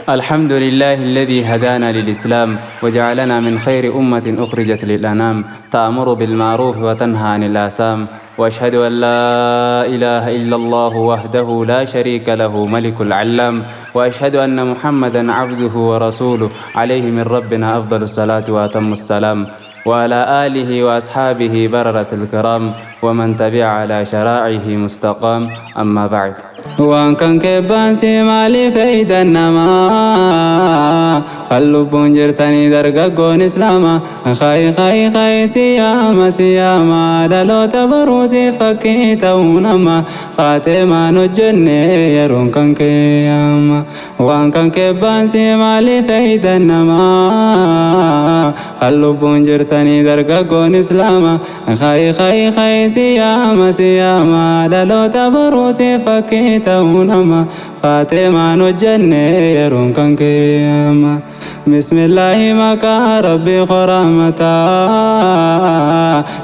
الحمد لله الذي هدانا للإسلام وجعلنا من خير أمة أخرجت للأنام تأمر بالمعروف وتنهى عن الآثام، وأشهد أن لا إله إلا الله وحده لا شريك له ملك العلام، وأشهد أن محمدا عبده ورسوله عليه من ربنا أفضل الصلاة وأتم السلام، وعلى آله وأصحابه بررة الكرام ومن تبع على شرائعه مستقام. أما بعد، Waan kan kebbaan si maaliif eeydan namaa kan lubbuun jirtanii dargaggoon Islaamaa? Khayi khayi khayi, siyaama siyaama, dhaloota baruutiif fakkii ta'uu nama faateemaan hojjenne yeroon kan keeyama. Waan kan kebbaan si maaliif eeydan namaa kan lubbuun jirtanii dargaggoon Islaamaa? Khayi khayi khayi, siyaama siyaama, dhaloota baruutiif fakkii ta'uu nama faateemaan hojjenne yeroon kan keeyama. Bismillaahi, maqaa Rabbii qoramataa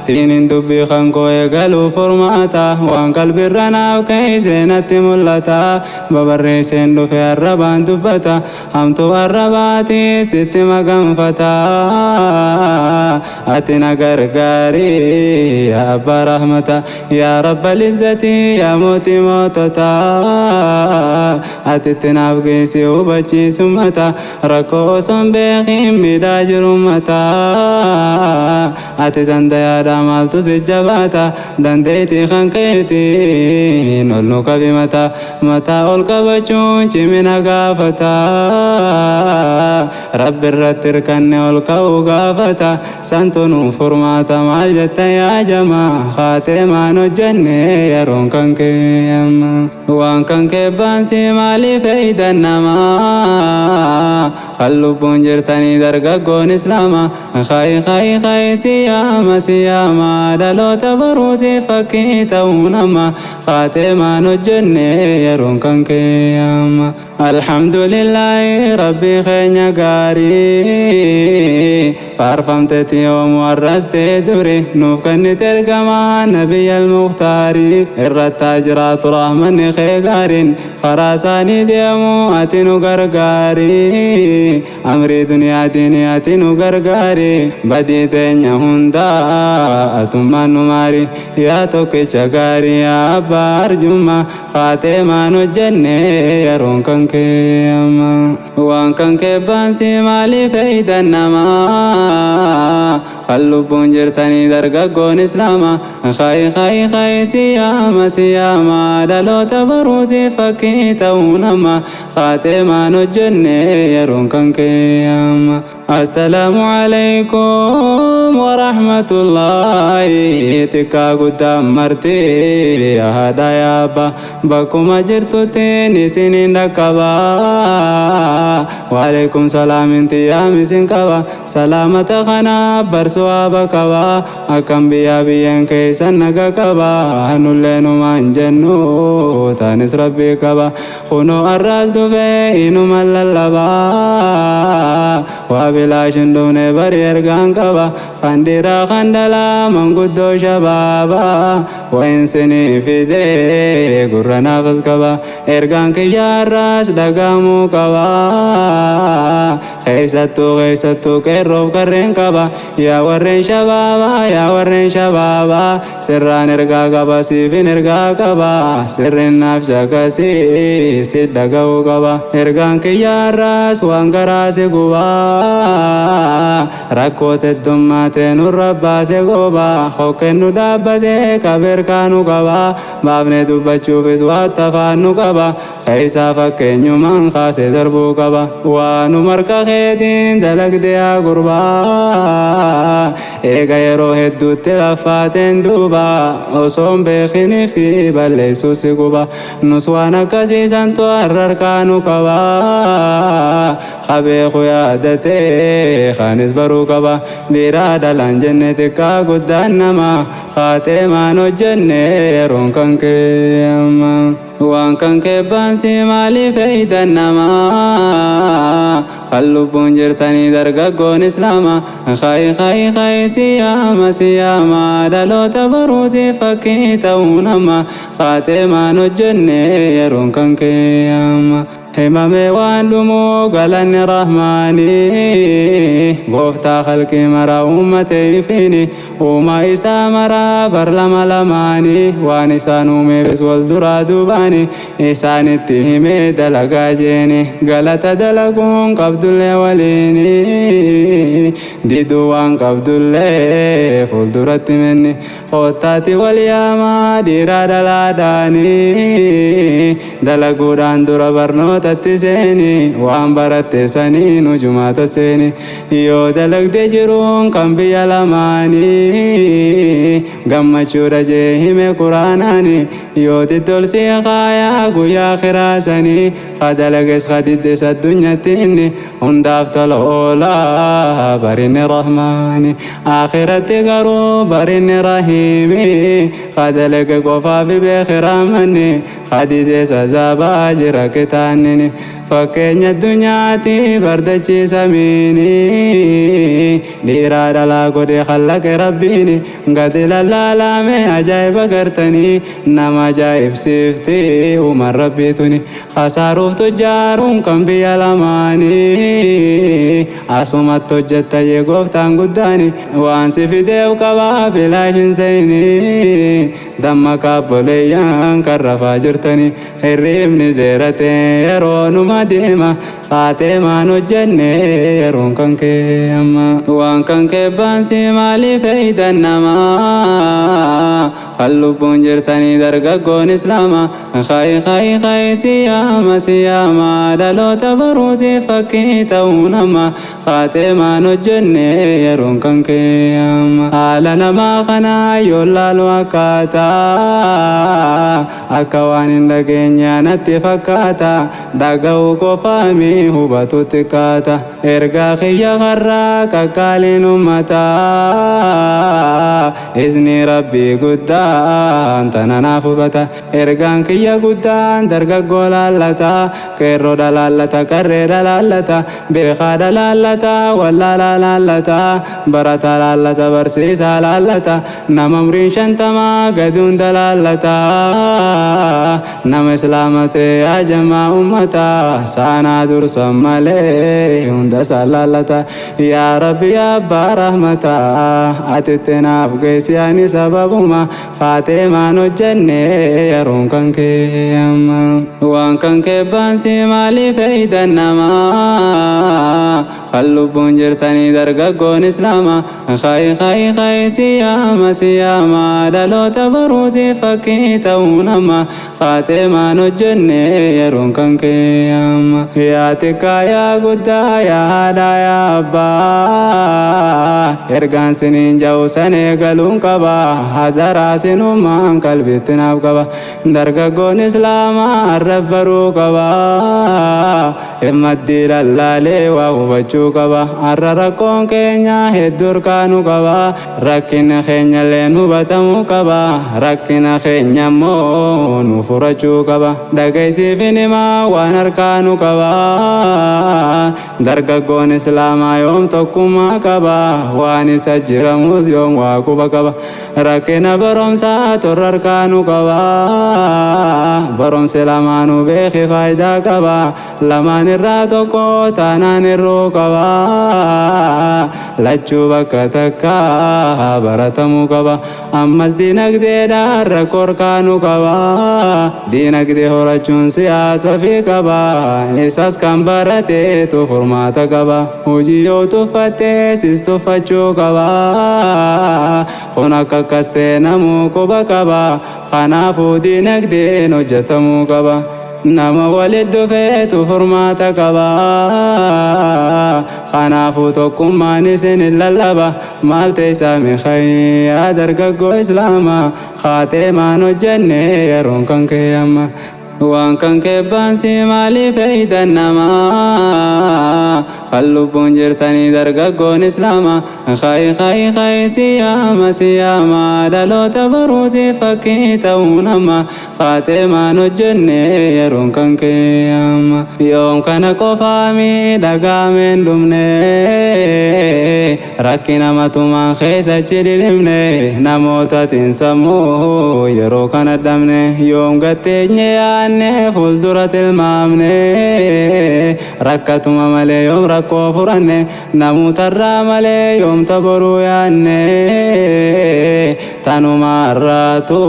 tiinin dubbii kan koo eegaluu furmaata. Waan qalbirra naaf keeyse natti mul'ata, babarreesseen dhufe arrabaan dubbata, hamtuu arrabaatii sitti maganfata. Ati na gargaari, yaa abbaa rahmata, yaa rabba lizzati, yaa mootii mootota. Ati itti naaf geessi hubachiisu mata rakkoo osoo hin beekin miidhaa jiru mata. Ati dandayaadha, maaltu si jabaata? Dandeettii kan keetiin ol nu qabi mata. Mataa ol qabachuun cimina gaafata, Rabbi irratti hirkanne ol ka'uu gaafata. Santu nu furmaata, maal jetta yaa jamaa? Kaateemaan hojjenne yeroon kan keeyama. Waan kan kebbaan si maaliif eeydan namaa kan lubbuun jirtanii dargaggoon Islaamaa? Khayi khayi khayi, siyaama siyaama, dhaloota baruutiif fakkii ta'uu nama faateemaan hojjenne yeroon kan keeyama. Alhamdulillaahi, Rabbii keenya gaarii faarfamteeti yoomu arrastee duri nuuf kennite ergamaa Nabiyya Almuktaarii irrattaa jiraatu rahmanni kee gaariin. Karaa isaanii deemu ati nu gargaari, amrii duniyaatiin ati nu gargaari. Badii teenya hundaa atummaan nu maari, yaa tokkicha gaarii, yaa abbaa arjummaa. Faateemaan hojjenne yeroon kan keeyama. Waan kan kebbaan si maaliif eeydan namaa kan lubbuun jirtanii dargaggoon Islaamaa? Khayi khayi khayi, siyaama siyaama, dhaloota baruutiif fakkii ta'uu nama faateemaan hojjenne yeroon kan keeyama. Assalaamu alaikum warahmatullaahi. Xiqqaa guddaa marti, haadha, yaa abbaa, bakkuma jirtuttiin isinin dhaqqaba. Waalaikum salaaminti yaam isin qaba, salaamata kana barsuu aba qaba. Akkam biyyaa, biyyeen keessan naga qaba? Nullee numaan jennu, taanis Rabbii qaba. Kunoo arraas dhufee inuma lallabaa, waa bilaash hin dhufne bari, ergaan qaba. Kan dhiiraa, kan dhalaa, manguddoo, shabaabaa, wainsinii fidee gurra naafas qaba. Ergaan kiyyaarraas dhagahamuu qaba, keessattuu keessattuu qeerroof qarreen qaba. Yaa warreen shabaabaa, yaa warreen shabaabaa, sirraan ergaa qaba, siifin ergaa qaba. Sirrin naaf caqasii si dhaga'uu qaba. Ergaan kiyyaarraas waan garaa si gubaa, rakkoo heddummaatee nurra baase goobaa, hokkeen nu dhaabbatee qabeerkaa nu qaba. Baafnee dubbachuufis waa tafaan nu qaba, keessaa fakkeenyumaan kaasee darbuu qaba. Waanuma harka keetiin dalagdee yaa gurbaa, eega yeroo hedduutti laffaateen duuba osoo hin beekinii fi balleessuu si guba. Nus waan akkasiisantu har'arkaa nu qaba, qabeeku yaadatee kanis baruu qaba. Dhiiraa dhalaan jenne, xiqqaa guddaan nama faateemaan hojjenne yeroon kan keeyama. Waan kan kebbaan si maaliif eeydan namaa kan lubbuun jirtanii dargaggoon Islaamaa? Khayi khayi khayi, siyaama siyaama, dhaloota baruutiif fakkii ta'uu nama faateemaan hojjenne yeroon kan keeyama. Himamee waan dhumuu galanni rahmaanii, gooftaa khalqii maraa uummateefini, uumaa isaa maraa bar lama lamaanii, waan isaan uumeefis wal duraa duubaani isaanitti himee dalagaa jeeni. Galata dalaguun qabdullee waliini, diduu waan qabdullee fuulduratti menni. Koottaati wal yaamaa dhiiraa dhalaadhaanii, dalaguudhaan dura barnootatti seeni, waan baratte saniin hujumaata seeni. Yoo dalagde jiruun kan biyya lamaanii gammachuudha jee hime quraanaani. Yoo diddolsii kaayaa guyyaa kiraasanii, kadalages kadiddes addunyatti inni hundaaf tola oolaa barinni rahmaani. Akhiratti garuu barinni rahiimi, kadalage qofaafi beekiraamanni, kadides azaabaa jira kitaannini. Fakkeenya addunyaatti bardachiisamiini, dhiiraa dhalaa godhe khallaqe rabbiini. Gadi lallaalame ajaa'iba gartanii, nama ajaa'ibsiifti uuman rabbiituni. Khasaaruuf tujjaaruun kan biyya lamaanii asumatti hojjetta jee gooftaan guddaani. Waan si fideef qabaa bilaashin seenii, damma kaabboleeyyan kan rafaa jirtanii. Hirriibni dheerate yeroo numa deema, kaatee maan hojjenne yeroon kan kee amma. Waan kan kee baansi maaliif eeydan namaa, kan lubbuun jirtanii dargaggoon islaama. Khayi khayi khayi siyaama siyaama, dhaloota baruutiif fakkii ta'uu nama, kaatee maan hojjenne yeroon kan kee amma. Haala namaa kanaa yoo laalu akkaataa akka waan hin dhageenye natti fakkaata, dhaga'uu qofaami hubatu xiqqaata. Ergaa kiyya karraa qaqqaaliin ummataa, izni rabbii guddaan tana naaf hubata. Ergaan kiyya guddaan dargaggoo laallata, qeerroo laallata, qarree laallata, beekaa laallata, wallaalaa laallata, barataa laallata, barsiisaa laallata, nama umriin 50 gadi hunda laallata, nama islaama ta'e ajamaa ummataa saanaa dursan malee hunda isaan laallata. Yaa rabbi, yaa abbaa rahmataa, atitti naaf geessi ani sababuma kaatee maan hojjenne yeroon kan kee amma. Waan kan kee baansi maaliif eeydan namaa, kan lubbuun jirtanii dargaggoon islaama. Khayi khayi khayi siyaama siyaama, dhaloota baruutiif fakkii ta'uu nama, kaatee maan hojjenne yeroon kan kee amma. Yaa xiqqaa yaa guddaa yaa haadhaa yaa abbaa, ergaan siniin ja'u san eegaluun qaba, hadaraa sinumaan qalbitti naaf qaba. Dargaggoon islaamaa arraf baruu qaba, himmaddii lallaalee waa hubachuu qaba. Har'a rakkoon keenya hedduu harkaanu qaba, rakkina keenya illeen hubatamuu qaba, rakkina keenya immoo nu furachuu qaba. Dhageessiifin himaa waan harkaanu qaba. Dargaggoon islaamaa yoom tokkummaa qaba? Waan isa jiramus yoom waa quba qaba? Rakkina barumsaa torra harkaanu qaba. Barumsi lamaanuu beeki faayidaa qaba, lamaan irraa tokko taanaan irruu qaba, lachuu bakka takka baratamuu qaba. Ammas diinagdeedhaan rakkoo harkaanu qaba. Diinagdee horachuun siyaasa fi qaba, isas kan barateetu furmaata qaba. Hojii yoo tuffatte sis tuffachuu qaba, kun akka akkas ta'e namuu quba qaba. Kanaafuu diinagdeen hojjetamuu qaba, nama walit dhufeetu furmaata qaba. Kanaafuu tokkummaan isin hin lallaba. Maal teessaa mikhayyaa dargaggoo islaamaa, kaatee maan hojjenne yeroon kan kee amma. Waan kan kee baansi maaliif eeydan namaa, kan lubbuun jirtanii dargaggoon islaama. Khayi khayi khayi siyaama siyaama, dhaloota baruutiif fakkii ta'uu nama, kaatee maan hojjenne yeroon kan kee amma. Yoom kana qofaami dhagaameen dhumne, rakkina matumaan keessa achi dhidhimne, namoota xiinsammuu yeroo kana dhabne. Yoom gatteenye yaanne. Yaanne fuuldura tilmaamne, rakkatuma malee yoom rakkoo furanne? Namootarraa malee yoom boruu yaanne? Tanuma irraatu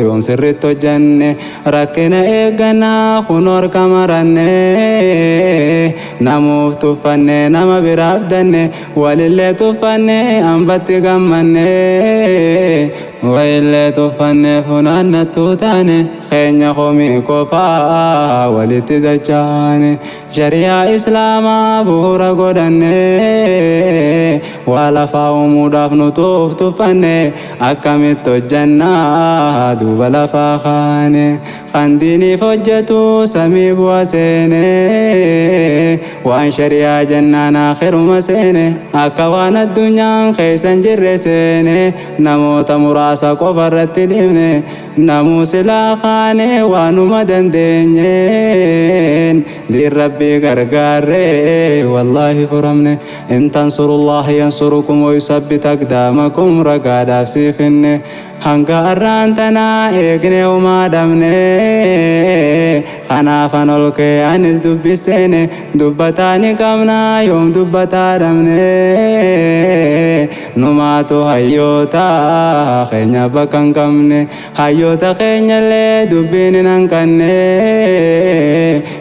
yoom sirritti hojjanne? Rakkina eeggannaa kun harka maranne, namuuf tuffanne, nama biraaf danne, walillee tuffanne, hambatti gammanne, wayillee tuffanne, funaannattuu taane, keenya komii qofaa walitti dachaane. Shari'aa Islaamaa bu'uura godhanne, waa lafaa uumuudhaaf nutuuf tuffanne. Akkamitti hojjannaa duuba lafaa kaane? Kan diiniif hojjetu samii bu'a seene, waan shari'aa jennaan akhiruma seene. Akka waan addunyaan keessan jirre seene, namoota muraasa qofa irratti dhimne. Namuu silaa kaane waanuma dandeenyeen diin Rabbii gargaarre, wallaahi furamne. إن تنصروا الله ينصركم ويثبت أقدامكم. Ragaadhaaf siifinne, hanga arraan tanaa eegne umaa dhabne. Kanaafan ol kee anis dubbiseene. Dubbataa ni qabna, yoom dubbataa dhabne? Numaatu hayyoota keenya bakka hin qabne, hayyoota keenyallee dubbiin hin hanqanne.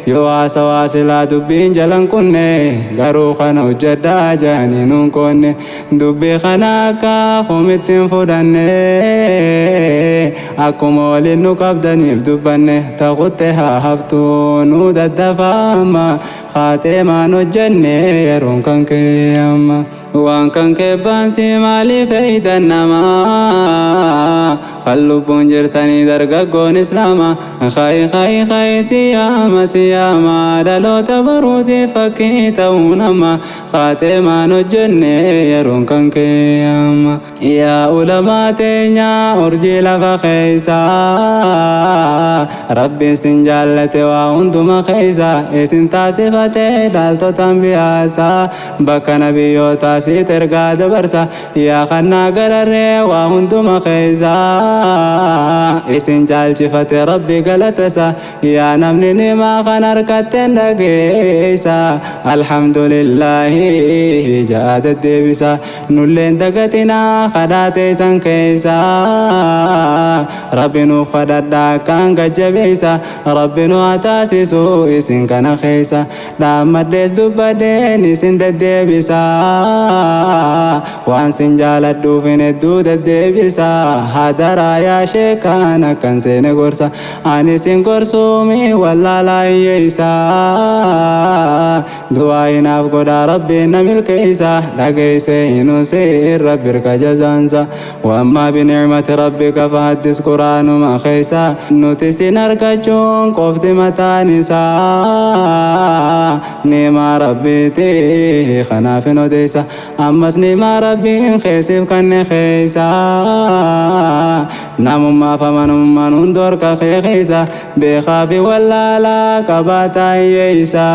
Yoo haasawaa silaa dubbiin jalan kunne, garuu kana hojjedhaa jaanii nuun qoonne. Dubbii kana akka komitti hin fudhanne, akkuma waliin nu qabdaniif dubbanne. Taqutte haa haftu, nu daddafaama. Kaateemaan hojjenne, yeroon kan kee amma. Waan kan kee baansi maaliif eeydan namaa? Kan lubbuun jirtanii, dargaggoon Islaama, khayi khayi khayi, siyaama siyaama, dhaloota baruutiif fakkii ta'uu nama. Kaateemaan hojjenne, yeroon kan kee amma. Yaa ulamaa teenya, urjii lafa keeysa, Rabbiin sin jaallate waa hunduma keeysa, isin taasifate dhaaltota ambiyaasa, bakka nabiyyootaa siit ergaa dabarsa. Yaa kannaa gararree waa hunduma keeysa, isin caalchifate Rabbi galatasa. Yaa namni nimaa kan harkatteen dhageeysa, alhamdulillaahi ja'a deddeebisa. Nulleen dagatinaa kadhaate isan keeysa, Rabbi nuuf kadhadhaa akkaan gajjabeeysa. Rabbi nu haa taasisu isin kana keeysa. Dhaammadhees dubbadheen isin deddeebisa, waan sin jaaladhuufin hedduu deddeebisa. Hadaraa yaa sheekaan akkan seene gorsa, ani sin gorsuumi wallaalaa hiyyeeysa. Du'aa inaaf godhaa, Rabbiin na milkeeysa. Dhageeyse hinuusin Rabbi irka jazaansa. وأما بنعمة ربك فحدث. Quraanuma keeysa nuti sin argachuun qofti mataan isaa nimaa Rabbiiti, kanaaf hin odeessa. Ammas nimaa Rabbiin keessiif kanne keeysa, namummaaf amanummaan hundi harka kee keeysa. Beekaa fi wallaalaa, qabaataa hiyyeeysa,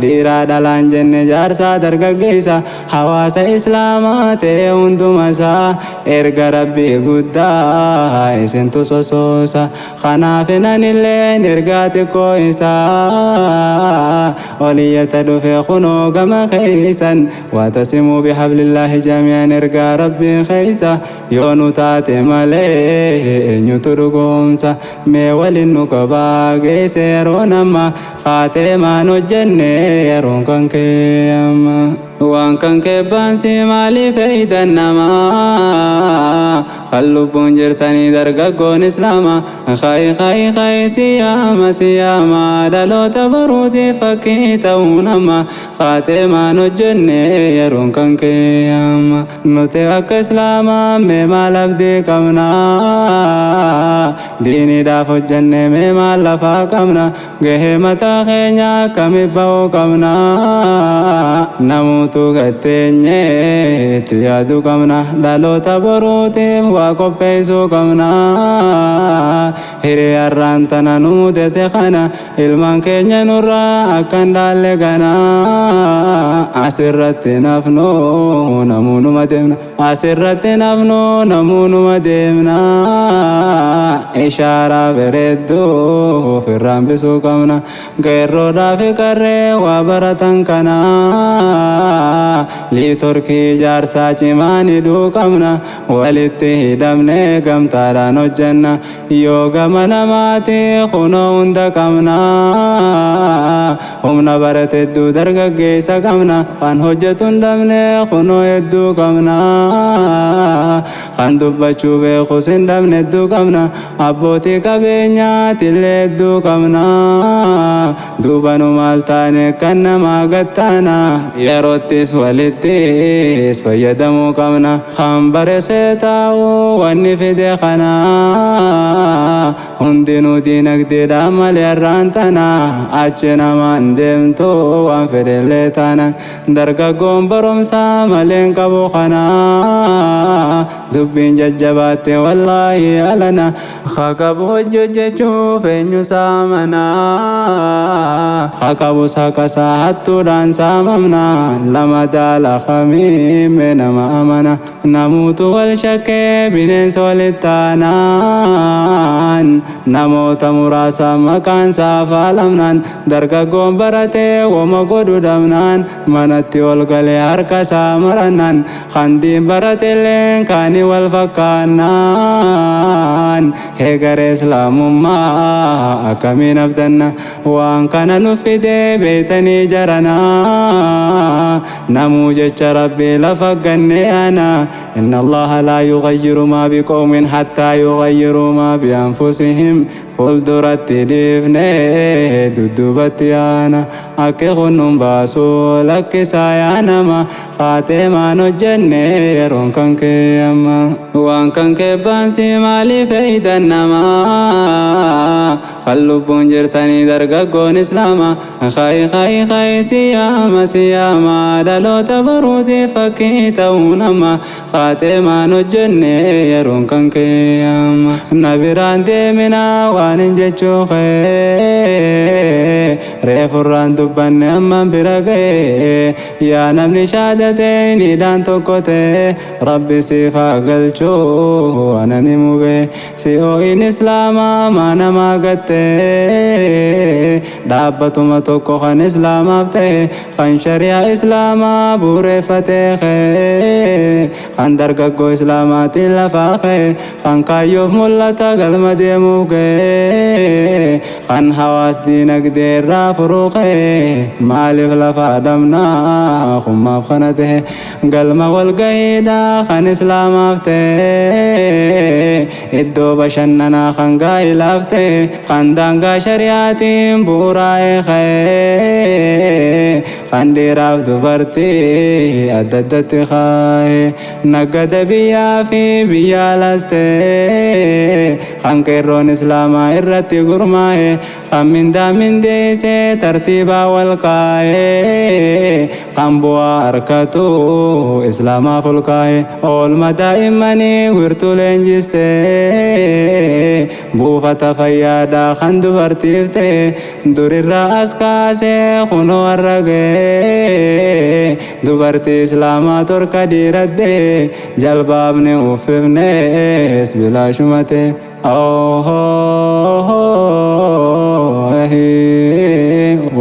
dhiiraa dhalaan jenne, jaarsaa dargaggeessa, hawaasa Islaamaa ta'e hunduma isaa erga Rabbii guddaa isintu sosoosa. Kanaaf anilleen ergaa xiqqoo isaa oliyyata dhufe kunoo gama keeysan. واعتصموا بحبل الله جميعا. Ergaa Rabbii keeysa yoo nu taate malee eenyutu dhugoomsa? Mee waliin nu qabaa geesse yeroo nama. Kaateemaan hojjenne, yeroon kan kee amma. Waan kan kee baansi maaliif eeydan namaa? Kan lubbuun jirtanii, dargaggoon Islaama, khayi khayi khayi, siyaama siyaama, dhaloota baruutiif fakkii ta'uu nama. Kaateemaan hojjenne, yeroon kan kee amma. Nuti akka Islaamaa mee maal abdii qabna? Diiniidhaaf hojjenne, mee maal lafaa qabna? Gahee mataa keenya akkami ba'uu qabna? Namoota Namuutu gatteenyee itti yaaduu qabna. Dhaloota boruutiif waa qopheessuu qabna. Hiree har'aan tana nu mudate kana ilmaan keenya nurraa akka hin dhaalle gana. Asirratti nafnu namuunuma deemna. Asirratti nafnu namuunuma deemna. Ishaaraa bareedduu ofirraa hambisuu qabna. Qeerroodhaa fi qarree waa baratan kana. Liitorkii ijaarsaa cimaa ni qabna. Walitti hidhamnee gamtaadhaan hojjenna. Yoo gama namaati kunoo hunda qabna. Humna barate hedduu dargaggeessa qabna. Kan hojjetu hin dhabne kunoo hedduu qabna. Kan dubbachuu beekus hin dhabne hedduu qabna. Abbootii qabeenyaatillee hedduu qabna. Duuba nu maal taane kan namaa gattaana. Yeroottis walittis fayyadamuu qabna. Kan baresee taa'u wanni fide kana. Hundinuu diinagdeedhaan malee har'aan tana. Achi namaan deemtu waan fedhellee taana. Dargaggoon barumsaa malee hin qabu kana. Dubbiin jajjabaatte wallaahi alana. Haqabu hojjechuuf eenyu saamana. Haqabu saqasaa hattuudhaan saamamna. Lama daala kamiime nama amana. Namuutu wal shakkee bineensa walitti aanaan. Namoota muraasa maqaan isaa faalamnaan. Dargaggoon baratee woma godhu dhabnaan. Manatti ol galee harka isaa marannaan. Kan diin baratelleen kaanii wal fakkaannaan. Hegaree islaamummaa akkamiin abdanna. Waan kana nu fidee beeytanii jaranaa. Namuu jecha rabbii lafa gannee ana. إن الله لا يغير ما بقوم حتى يغيروا ما بأنفسهم. Fuulduratti dhiifnee dudduubatti yaana. Akka kunnuun baasuu lakkisaa yaa nama. Faateemaan hojjenne yeroon kan kee amma. Waan kan kee baansi maaliif eeydan namaa. Kan lubbuun jirtanii dargaggoon islaama. Khayi khayi khayi siyaama siyaama. Dhaloota baruutiif fakkii ta'uu nama. Faateemaan hojjenne yeroon kan kee amma. Na biraan deeminaa waan hin jechuu kee. Reefurraan dubbanne amman bira ga'ee. Yaa namni shaadatee niidhaan tokko ta'e. Rabbi siif haa galchuu anani mubee. Si'oo'in islaamaa maa namaa gattee. Dhaabbatuma tokko kan islaamaaf ta'e. Kan shari'aa islaamaa bu'uureffatee ka'e. Kan dargaggoo islaamaatiin lafaa ka'e. Kan kaayyoof mul'ata galma deemuuf ga'e. Kan hawaas diinagdee irraa furuu ka'e. Maaliif lafaa dhabnaa kummaaf kana ta'e. Galma walgahiidhaa kan islaamaaf ta'e. Iddoo bashannanaa kan gaa'ilaaf ta'e. Kan daangaa shari'aatiin bu'uuraa'ee ka'e. Kan dhiiraaf dubartii adda addatti kaa'e. Nagada biyyaa fi biyya alaas ta'e. Kan qeerroon islaamaa irratti gurmaa'e. Kan mindaa mindeessee tartiibaa wal kaa'e. Kan bu'aa harkatu islaamaaf ol kaa'e. Oolma daa'immanii wirtuu leenjistee. Buufata fayyaadhaa kan dubartiif ta'e. Durirraa as kaasee kunoo har'a ga'e. Dubartii islaamaa torka dhiiraddee. Jalbaabni uffifnees bilaashuma ta'e.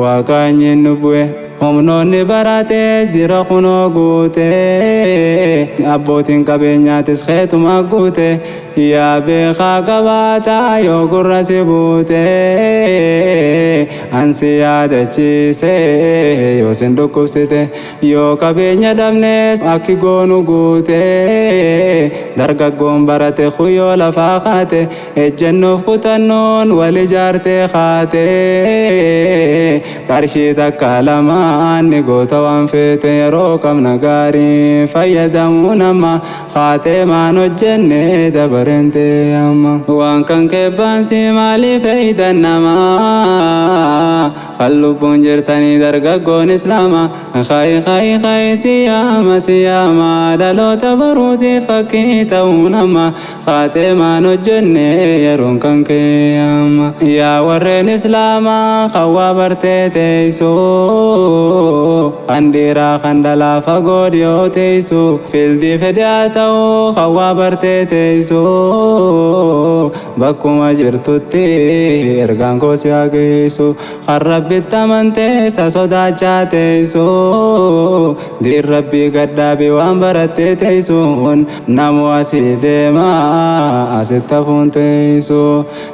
Waaqaanyiin nu bu'e. Humnoonni baratee jira kunoo guute. Abbootiin qabeenyaatis keetuma guute. Yaa beekaa qabaataa yoo gurra si buute. Ansi yaadachiise yoo sin dhukkubsite. Yoo qabeenya dhabnes akki goonu guute. Dargaggoon barate kuyyoo lafaa kaate. Ejjennoof kutannoon wal ijaartee kaate. Qarshii takka lama Qabnaan ni goota waan feete yeroo qabna gaarii fayyadamuu nama haatee maan hojjenne dabareen ta'e amma. Waan kan keebbaansi maaliif eeydan namaa kan lubbuun jirtanii dargaggoon islaama khayi khayi khayi siyaama siyaama dhaloota baruutiif fakkii ta'uu nama haatee maan hojjenne yeroon kan kee amma. Yaa warreen islaamaa kan waa bartee teessoo kan dhiiraa kan dhalaa fagoo dhiyoo teessu fildii fedhe haa ta'uu kan waa bartee teessoo bakkuma jirtutti ergaan koo si haa geessu kan rabbitti amantee isa sodaachaa teessu diin rabbii gadhaabii waan barattee teessuun namu asii deema asitti hafuun teessu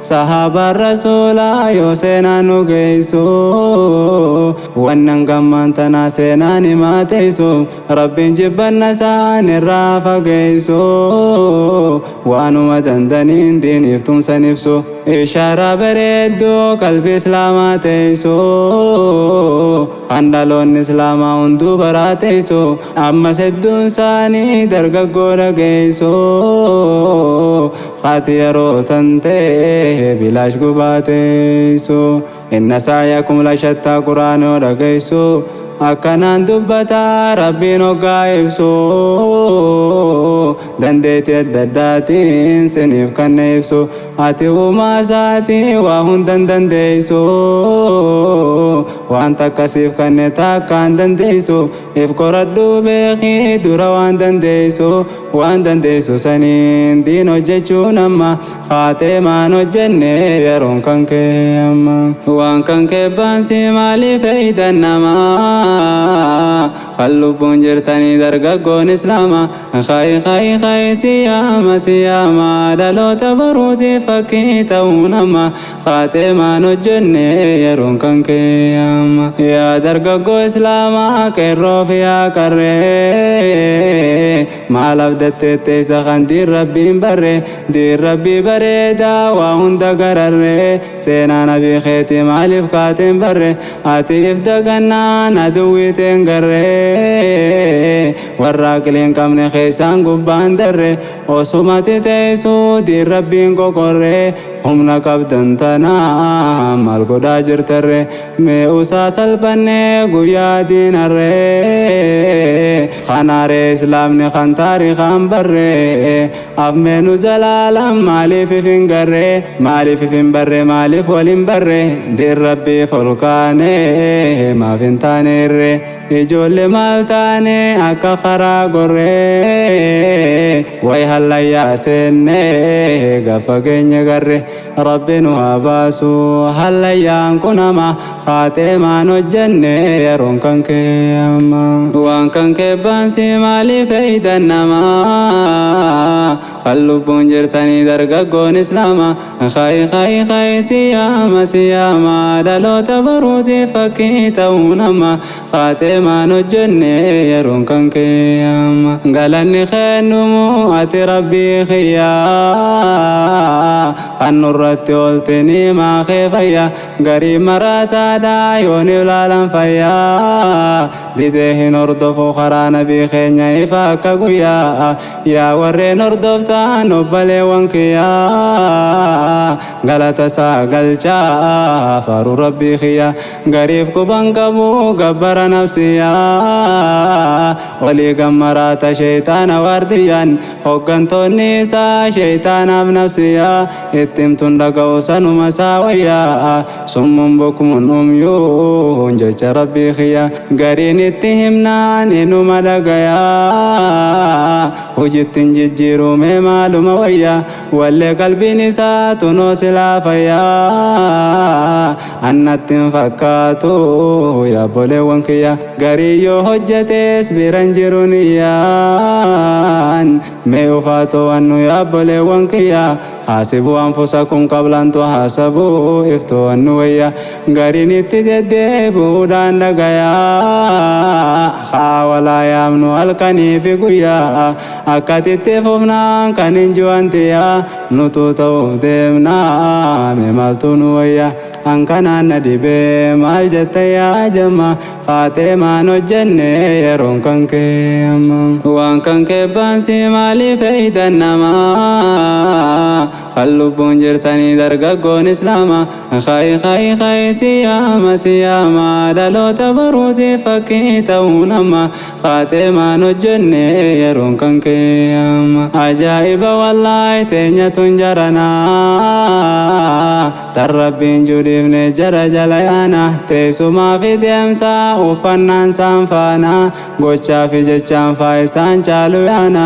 sahaabaan rasuulaa yoo seenaan nu geessu wannan gammaan tanaa seenaan himaa teessu rabbiin jibbanna isaan irraa fageessu waanuma dandaniin diiniif tumsan ibsu ishaaraa bareedduu qalbii islaamaa teessu kan dhaloonni islaamaa hunduu baraa teessu ammas hedduun isaanii dargaggoo dhageessu haati yeroo tan ta'e bilaash gubaa teessu inna saayakum la shattaa quraanoo dhageessu akkanaan dubbataa rabbiin hoggaa ibsu dandeettii adda addaatiin siniif kanna ibsu ati uumaa isaatii waa hundan dandeessu waan takkasiif kanne takkaan dandeessu if qoradhuu beekii dura waan dandeessu waan dandeessu saniin diin hojjechuun amma haatee maan hojjenne yeroon kan kee amma. Waan kan keebbaansi maaliif eeydan namaa kan lubbuun jirtanii dargaggoon islaama khayi khayi khayi siyaama siyaama dhaloota baruutiif fakkii ta'uu nama haatee maan hojjenne yeroon kan kee amma. Yaa dargaggoo islaamaa qeerroo fi yaa qarree maal abdatteette isa kan diin rabbiin barre diin rabbii bareedaa waa hunda gararree seenaa nabii keetii maaliif kaateen barre ati if dagannaan aduwwiiteen garree warra aqliin qabne keessaan gubbaan darre osumati teessuu diin rabbiin qoqorree humna qabdan tanaa maal godhaa jirtarre mee usaa salphannee guyyaa diinarree kanaaree islaamni kan taarikaan barree afmeenu zalaalam maaliif if hin garree maaliif if hin barre maaliif wal hin barre diin rabbiif ol kaanee maaf hin taaneerre ijoollee maal taane akka karaa gorree way hallayyaa seennee gaafa keenya garre rabbi nu haa baasu hallayyaan kun hama haatee maan hojjenne yeroon kan kee amma. Waan kan keebbaansi maaliif eeydan namaa kan lubbuun jirtanii dargaggoon islaama khayi khayi khayi siyaama siyaama dhaloota baruutiif fakkii ta'uu nama haatee maan hojjenne yeroon kan kee amma. Galanni kennumu ati rabbii kiyyaa kan nurratti oolte nimaa kee fayya garii maraataadha yoon ilaalan fayyaa didee hin hordofu karaa nabii keenya ifa akka guyyaa yaa warreen hordoftaan obbaleewwan kiyyaa galata isaa galchaa faaruu rabbii kiyya gariif quban qabu gabbara nafsiyaa walii gammaraata sheeyxaana waardiyyaan hoggantoonni isaa sheeyxaanaaf nafsiyaa itti himtuun dhaga'u sanuma isaa wayyaa summun bukmun umyuun jecha rabbii kiyya gariin itti himnaan inuma dhagayaa hojittiin jijjiirume maaluma wayya wallee qalbiin isaa tunoo silaa fayyaa annatti hin fakkaatu yaabboleewwan kiyya garii yoo hojjetes biran jiru niyyaan mee ufaatoo annu yaabboleewwan kiyya haasibuu anfusakum qabla an tuhaasabuu iftoo annu wayya gariin itti deddeebi'uudhaan dhagayaa. Haa walaa yaamnu halkanii fi guyyaa akkatitti fufnaan kan hin jiwantiyaa nutu ta'uuf deemnaa mee maaltu nu wayya hankanaan na dhibee maal jette yaa jama kaatee maan hojjenne yeroon kan kee amma waan kan kee baansi maaliif eeydan namaa kan lubbuun jirtanii dargaggoon islaama khayi khayi khayi siyaama siyaama dhaloota baruutiif fakkii ta'uu nama kaatee maan hojjenne yeroon kan kee amma ajaa'iba wallaahi teenya tun jaranaa tan rabbiin judhiifne jara jala yaana teessumaa fi deemsaa uffannaan saan faana gochaa fi jechaan faa isaan caalu yaana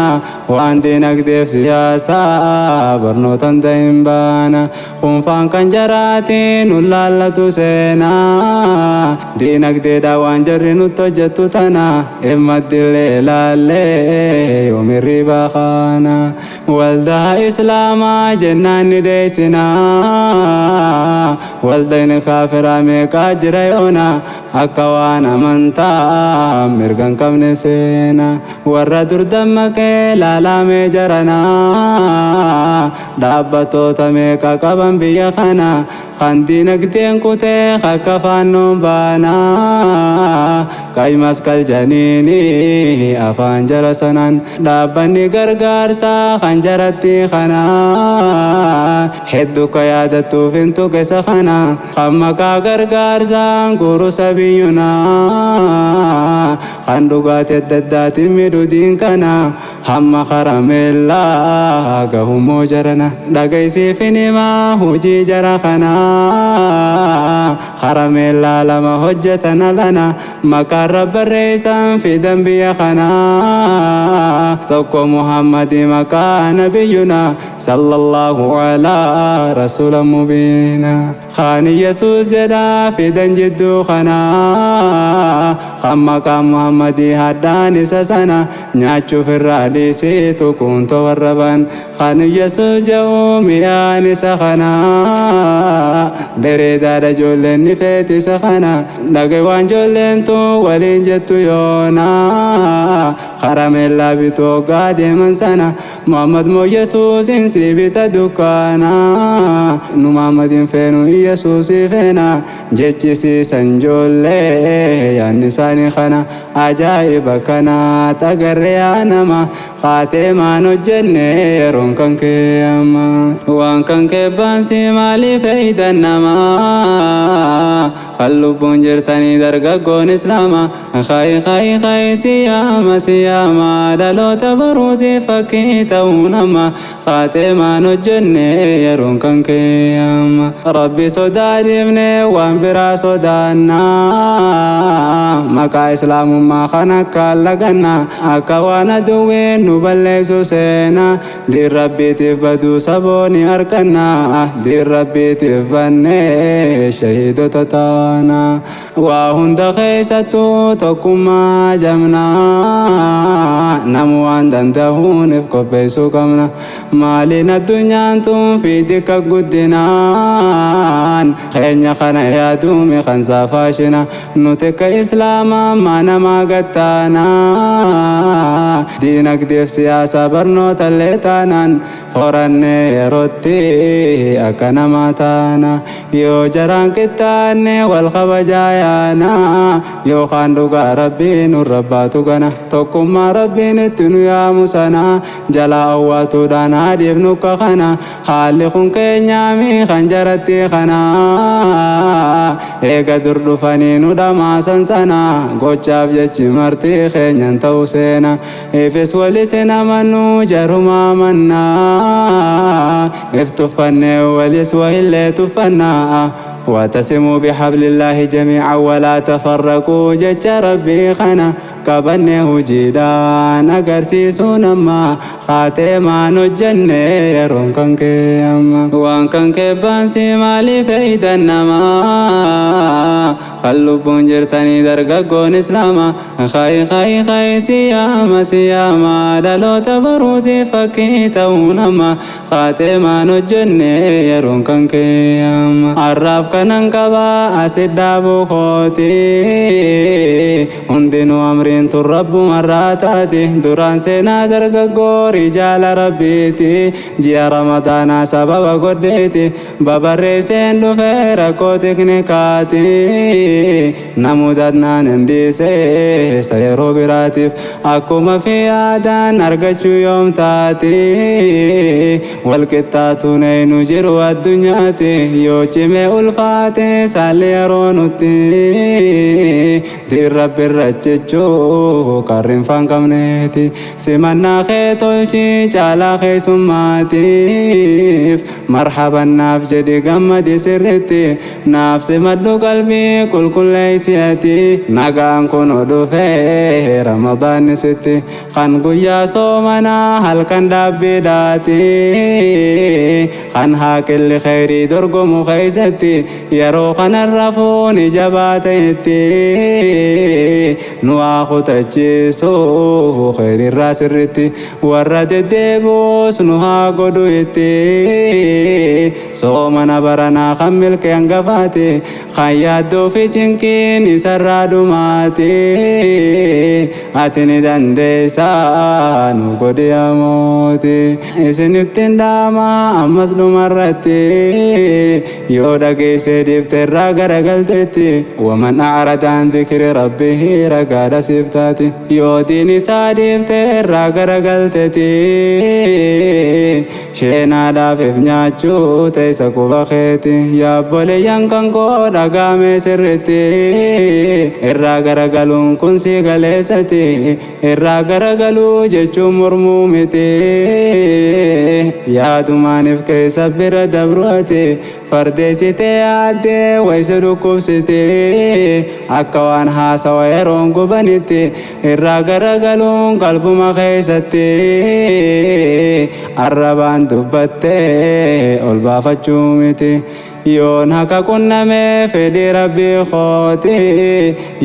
waan dinagdeef siyaasaa barnootan ta'in baana kunfaan kan jaraatiin nu laallatu seenaa dinagdeedha waan jarri nutti hojjettu tana immaddillee laallee yoomirri baakaana waldaa islaamaa jennaan ni deessinaa waldayni kaafiraa meeqaa jira yoona akka waan amantaa mirgan qabne seena warra dur dammaqee laalamee jaranaa dhaabbattoota meeqa qaban biyya kana kan dinagdeen kutee akka faannoon baanaa qay maskal janiini afaan jara sanaan dhaabbanni gargaarsaa kan jaratti kana hedduu ka yaadattuuf hin tuqesa kana kan maqaa gargaarsaan gurusa biyyunaa kan dhugaatii adda addaatiin midhu diin kana hamma karameellaa gahummoo jarana dhagaysiifin himaa hojii jara kana karameellaa lama hojjetan alana maqaan rabbarreessan fidan biyya kana tokko muhammadi maqaa nabiyyuna sallallahu alaa rasuula mubiina kaani yesuus jedhaa fidan jidduu kana kan maqaa muhammadii haddaan isa sana nyaachuuf irraa dhiisii tuquunto warra ban kan yesuus jedhu mi'aan isa kana bareedaadha ijoolleen ni feeti isa kana dhagay waan ijoolleen tun waliin jettu yoona karameellaa bituu hoggaa deeman sana Muhammad moo Yesuusin si bita dukkaana nu Muhammadin feenu Yesuusii feena jechisiisan ijoollee yaanni isaanii kana ajaa'iba kana tagarree yaa nama kaatee maan hojjenne yeroon kan kee amma waan kan kee baansi maaliif eeydan namaa kan lubbuun jirtanii dargaggoon islaama khayi khayi khayi siyaama siyaama dhaloota baruutiif fakkii ta'uu nama kaatee maan hojjenne yeroon kan kee amma rabbi sodaadhifne waan biraa sodaannaa maqaa islaamummaa kan akka laganna akka waan aduwwiin nu balleessu seena diin rabbiitiif baduu sabooni arganna diin rabbiitiif bannee shahiidota taana waa hunda keessattuu tokkummaa jamnaa namu waan danda'uunif qopheessuu qabna maaliin addunyaan tun fiitikka guddinaan keenya kana yaaduumi kan saafaashina nuti akka islaamaa maa namaa gattaanaa diinagdeef siyaasa barnoota illee taanaan horannee yerootti akka namaa taana yoo jaraan qixxaanne wal kabajaa yaana yookaan dhugaa rabbiin nurra baatu gana tokkummaa rabbiin itti nu yaamu sana jalaa awwaatuudhaan haadhiif nukka kana haalli kun keenyaami kan jaratti kana eega dur dhufanii nu dhamaasan sana gochaaf jechi marti keenyan ta'u seena ifis walis hin amannu jarumaa mannaa if tuffannee walis wahillee tuffannaa واعتصموا بحبل الله جميعا ولا تفرقوا جج ربي خنا qabannee hojiidhaan agarsiisuu nama kaatee maan hojjenne yeroon kan kee amma waan kan kee baansi maaliif eeydan namaa kan lubbuun jirtanii dargaggoon islaama khayi khayi khayi siyaama siyaama dhaloota baruutiif fakkii ta'uu nama kaatee maan hojjenne yeroon kan kee amma arraaf kanan qabaa asit dhaabuu kooti hundi. Tun rabbumarraa taate duraan seenaa dargaggoo rijaala rabbiiti ji'a ramadaanaa sababa godheeti babarreesseen dhufee rakkoo teknikaati namudatnaan hin dhiisee isa yeroo biraatiif akkuma fi aadaan argachuu yoom taati walqixxaatuun eenyu jiru addunyaati yoo cime ulfaate saalli yeroo nutti diin rabbirra jechuu qarrin faan qabneeti simannaa kee tolchi caalaa keessummaatiif marhaban naaf jedhi gammadi sirritti naaf simadhu qalbii qulqulleessi ati nagaan kun dhufee ramadaanni sitti kan guyyaa soomanaa halkan dhaabbiidhaati kan haaqilli kheyrii dorgomu keeysatti yeroo kanarra fuuni jabaa ta'etti nu haa kutachiisu kheyriirraa sirritti warra deddeebi'us nu haa godhu itti soomana baranaa kan milkee hangafaati kan yaaddoo fi cinqiin isarraa dhumaati ati ni dandeessaa nu godhi amooti isinittiin dhaama ammas dhumarratti yoo dhageessee dhiifte irraa garagalteetti waman a'rada an dhikri rabbihi ragaadha siif taati yoo diin isaa dhiifte irraa garagalteeti sheenaadhaaf nyaachuu teessa quba keeti yaabboleeyyan kan koo dhagaame sirritti irraa garagaluun kun si galeessati irraa garagaluu jechuun mormuu miti yaadumaaniif keessa bira dabruati fardeessitee yaaddee waysi dhukkubsite akka waan haasawa yeroon gubanitti irraa garagaluun qalbuma keessatti arrabaan dubbattee ol baafachuu miti yoon haqa qunnamee fedhii rabbii kooti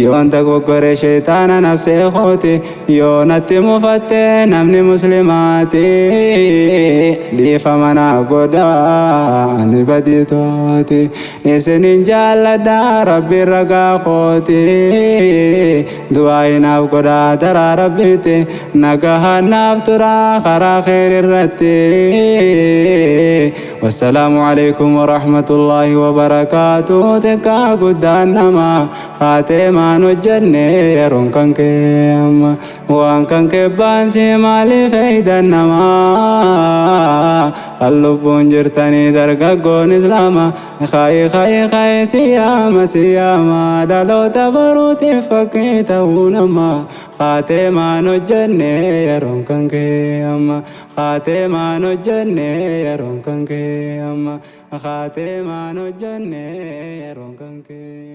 yoon dogoggore sheexaana nafsee kooti yoo natti mufatte namni muslimaati dhiifama naa godhaa ani badiitooti isinin jaalladha rabbi ragaa kooti du'aa naaf godhaa daraa rabbiiti nagahaan naaf turaa karaa kheyr irratti. والسلام عليكم ورحمة الله وبركاته. Xiqqaa guddaan nama khaateemaan hojjenne yeroon kan kee amma waan kan kee baansi maaliif eeydan namaa kan lubbuun jirtanii dargaggoon islaama kaayi kaayi kaayi siyaama siyaama dhaloota baruutiif fakkii ta'uu nama khaateemaan hojjenne yeroon kan kee amma khaateemaan hojjenne yeroon kan kee amma khaateemaan hojjenne yeroon kan kee.